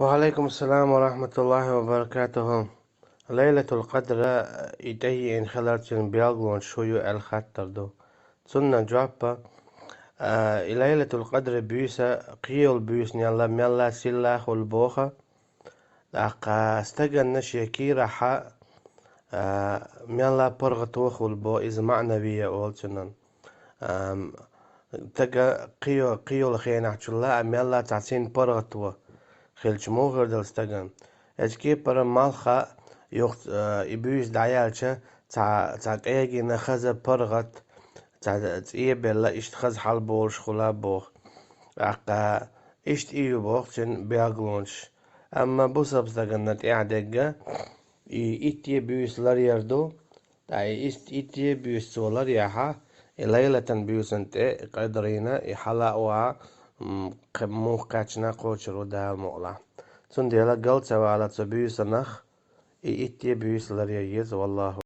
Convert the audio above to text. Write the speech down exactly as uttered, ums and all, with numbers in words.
Ва алейкум ассалам ва рахматуллахи ва баракатуху. Лайлатул Къадр и тӀайина хиларца белгалонаш хӀу ю аьлла хаттар ду. Цунна жоп: а, и Лайлатул Къадр буьйса кхыйолча буьйсанел мелла сийлахь хул боху, тӀаккха стаганна шен кийрахь, а, мелла паргӀато хул боху, иза маӀнавия олу цунна. Ам, стага кхыйо-, кхыйолу хенахь чулла а мелла цхьа цуьнан паргӀато хилча, муха хир дара стагана? Эцу кепара малх а юха, а, и буьйса дӀаяьлча, цхьа, цхьа къегина хаза паргӀат, цхьа цӀе а белла, иштта хаза хьал болуш хула боху. ТӀаккха иштта и ю боху цуьнан белгалонаш. Амма бусалба стаганна тӀехь дерг и итт де буьйса ларъяр ду, ткъа и итт, итт де буьйса цо ларъяхь, и лайлатан буьйсанна тӀе къадрина и хьала а ваха, м, кхе-, муха кхаьчна кхочур ву Дала мукъалахь. Цундела гал ца вала цу буьйсанах и итт де буьйса ларъян еза, валлаху.